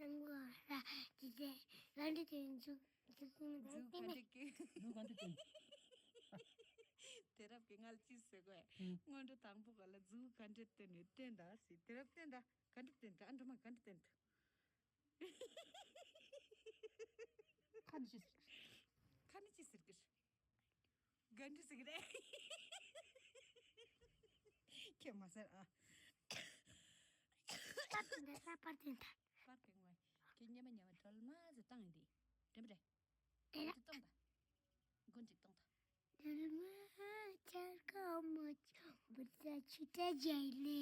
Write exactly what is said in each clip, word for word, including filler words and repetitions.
དང་པོ་ལ་དེ་དེ་རང་འདྲ་དེ་འཛུགས་འཛུགས་འཛུགས་ག་འདྲ་གི། འཛུགས་ག་འདྲ་དེ། དེ་རབ་ཀྱི་ངལ་ཅི་ཟེར་གོ་ཨེ། ཨུ། སྔོན་འགྲོ་དང་པོ་ག་ལ་འཛུགས་ག་འདྲ་བསྟན་ནས་བསྟན་ད་ཟེར། དེ་རབ་བསྟན་ད་ག་འདྲ་བསྟན་ད། ཨ་འགྲོ་མ་ག་འདྲ་བསྟན་ད། ཁ་ནི་ཅི་ཟེར། ཁ་ནི་ཅི་ཟེར་གི། ག་འདྲ་ཟེར་གི་རེད། ཁྱེད་མ་ཟེར་ཨ། པར་དེ་འདྲ་ས་པར་དེ་འདྲ། པར་དེ་ངོ་། ཁྱེད་ཉེ་མ་ཉེ་མ་སྒྲོལ་མ་ཟེར་བཏང་ཡིན་དེ། དྲན་པ་རེད། དེ་ལ་དེ་གཏོང་ད། མགོ་འགྲིག་གཏོང་ད། སྒྲོལ་མ་ཆར་དཀར་མོ་ཆུ་བུར་ས་ཆུ་བྲག་རྒྱལ་ལས།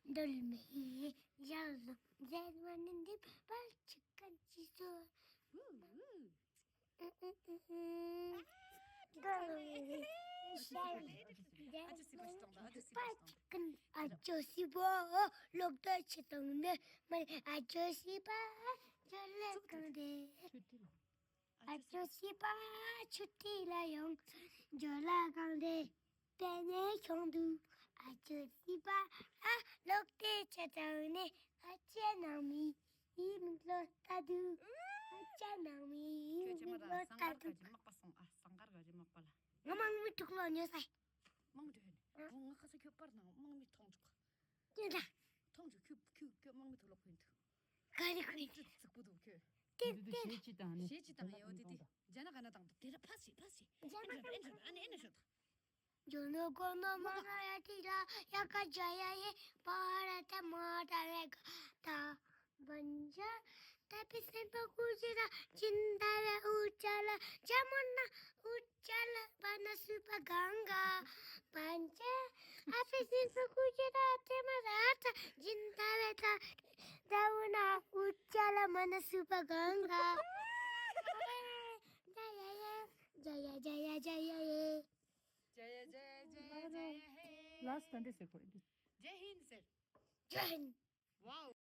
སྒྲོལ་མའི་ཞལ་ལུང་མཛད་པ་ནི་འདི་པར་ཆུ་ཁན་ཅི་སོ། ཨུ་ཨུ། ཨ་ཅོ་སི་པ་ཞིག་གཏོང་ད། ཨ་ཅོ་སི་པ་ཞིག་གཏོང་ད། ཨ་ཅོ་སི་པ་ལོག་ཏུ་ཆི་དང་ནི་མ་ཨ་ཅོ་སི་པ་ཇོ་ལེ་གང་དེ། ཨ་ཅོ་སི་པ་ཆུ་ཐིག་ལ་ཡོང་ཇོ་ལ་གང་དེ། པེ་ནེ་ཁྱོང་དུ་ཨ་ཅོ་སི་པ་ཨ་ལོག་ཏེ་ཆ་དང་ནི་ཨ་ཅེ་ནང་མི་ཡི་མིག་ལོ་ལྟ་དུ། ཨ་ཅེ་ནང་མི་ཡི་ཁྱོད་ཅེ་མ་མིག་ལོ་ར་ལྟ་སང་གར་དུ། ག་ཅི་མག་པ་སོང་ཨ། སང་གར་ག་ཅི་མག་པ་ལ། ང་དམག་མི་དྲུག་ལོ་ཉོ་སའི། དམག་མི་དྲུག་ཡོད་ནི། ཨ། འོ་ང་ཁ་ས་ཁྱོད་པར་ནང་དམག་མི་ཐོང་ཆུག་ཅི་འདྲ། ཐོང་ཆུག་ཁྱོད་ཁྱོད་ཁྱོད་དམག་མི་དུ་ལོག་ཁོན་དུ། ག་རེ་ཁོན་དུ། ཙིག་པོ་དུ་ཁྱོད། ཏེ་ཏེ། ཞེ་ཅི་དང་ནི། ཞེ་ཅི་དང་ཡོད་དེ་དེ། ཇ་ན་ག་ན་དང་དེ་ར་ཕ་སི་ཕ་སི། ཇ་ན་ག་ན་དང་། ཨ་ནི་ཨ་ནི་ཤོད་དང་། ཇོ་ནོ་གོ་ནོ་མ་ན་ཡ་ཏི་ལ་ཡ་ཀ་ཇ་ཡ་ཡེ་པ་ར་ཏ་མ་ཏ་རེ་ག་ཏ་བན་ཇ་ཏ་པི་སེམས་པ་ཀུ་ཇི་ར་ཅིན་ཏ་རེ་ཨུ་ཅ་ལ་ཇ་མོ་ན་ཨུ་ཅ་ལ་པ་ན་སུ་པ་གང་ག་བན་ཇ་ཨ་པི་སེམས་པ་ཀུ་ཇི་ར་ཏེ་མ་ར་ཏ་ཅིན་ཏ་རེ་ཏ་ཏ་བུ་ན་ཨུ་ཅ་ལ་མ་ན་སུ་པ་གང་ག་ཇ་ཡ་ཡེ་ཇ་ཡ་ཇ་ཡ་ཇ་ཡ་ཡེ། ཇ་ཡ་ཇ་ཡ་ཇ་ཡ་ཇ་ཡ་ཧེ། ལཱསི་ཊི་ག་འདྲ་ཟེར་དགོས་རེད། ཇེ་ཧིན་ཟེར། ཇེ་ཧིན། ཝའོ།